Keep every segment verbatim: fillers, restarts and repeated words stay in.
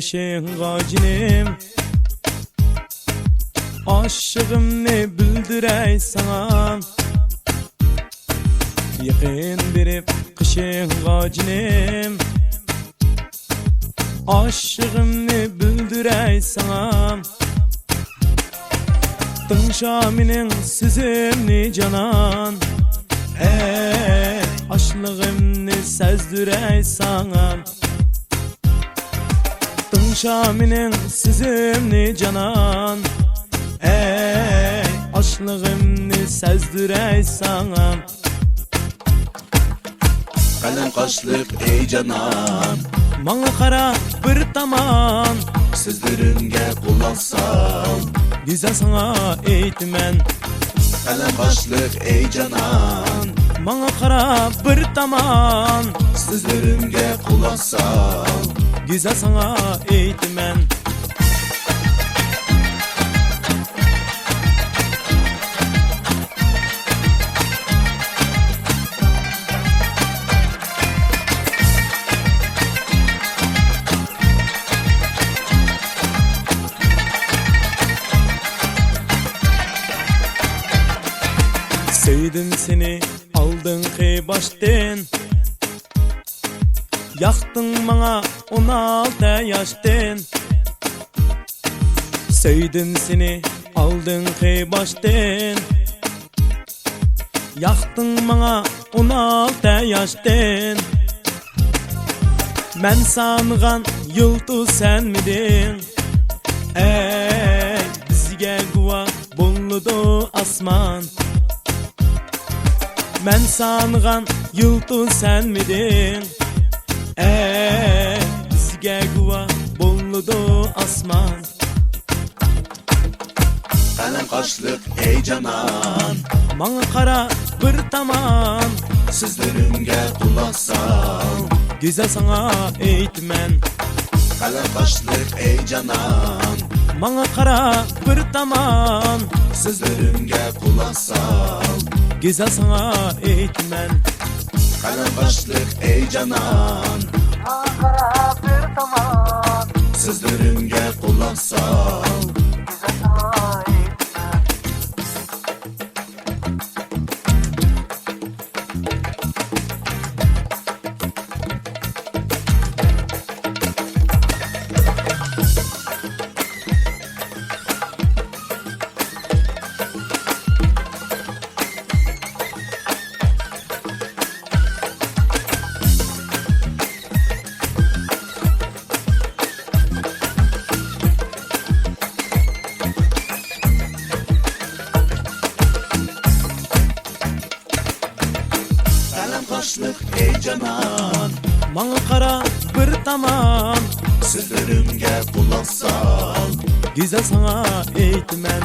قېشىڭغا جېنىم، ئاشىقىمنى بىلدۈرەي ساڭا. يېقىن بېرىپ قېشىڭغا جېنىم، ئاشىقىمنى بىلدۈرەي ساڭا. تىڭشا مېنىڭ سۆزۈمنى جانان، ئەي، ئاشلىقىمنى سەزدۈرەي ساڭا. تىڭشا مېنىڭ سۆزۈمنى جانان، ئەي، ئاشلىقىمنى سەزدۈرەي ساڭا. قەلەم قاشلىق ئەي جانان، ماڭا قارا بىر تامان، سۆزلىرىمگە قۇلاق سال، گۈزەل ساڭا ئېيتىمەن. قەلەم قاشلىق ئەي جانان، ماڭا قارا بىر تامان، سۆزلىرىمگە قۇلاق سال، گۈزەل ساڭا ئېيتىمەن. سۆيدۈم سېنى ئالدىنقى باشتىن، ياقتىڭ ماڭا ئون ئالتە ياشتىن. سۆيدۈم سېنى ئالدىنقى باشتىن، ياقتىڭ ماڭا ئون ئالتە ياشتىن. مەن سانىغان يۇلتۇز سەنمىدىڭ؟ ئەي، بىزگە گۇۋاھ بولىدۇ ئاسمان. مەن سانىغان يۇلتۇز سەنمىدىڭ؟ ئەي، بىزگە گۇۋاھ بولىدۇ ئاسمان. قەلەم قاشلىق ئەي جانان، ماڭا قارا بىر تامان، سۆزلىرىمگە قۇلاق سال، گۈزەل ساڭا ئېيتىمەن. قەلەم قاشلىق ئەي جانان، ماڭا قارا بىر تامان، سۆزلىرىمگە قۇلاق سال، گۈزەل ساڭا ئېيتىمەن. قەلەم قاشلىق ئەي جانان، ماڭا قارا بىر تامان، سۆزلىرىمگە قۇلاق سال، گۈزەل ساڭا ئېيتىمەن. قەلەم قاشلىق ئەي جانان، ماڭا قارا بىر تامان، سۆزلىرىمگە قۇلاق سال، گۈزەل ساڭا ئېيتىمەن.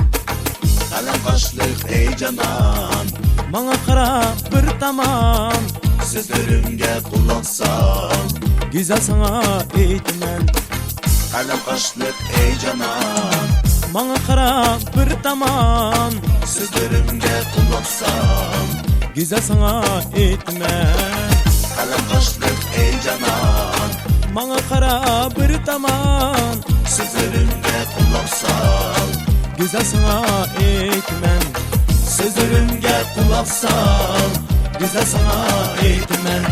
قەلەم قاشلىق ئەي جانان، ماڭا قارا بىر تامان، سۆزلىرىمگە قۇلاق سال، گۈزەل ساڭا ئېيتىمەن. قەلەم قاشلىق ئەي جانان، ماڭا قارا بىر تامان، سۆزلىرىمگە قۇلاق سال، گۈزەل ساڭا ئېيتىمەن. قەلەم قاشلىق ئەي جانان، ماڭا قارا بىر تامان، سۆزلىرىمگە قۇلاق سال، گۈزەل ساڭا ئېيتىمەن. سۆزلىرىمگە قۇلاق سال، گۈزەل ساڭا ئېيتىمەن.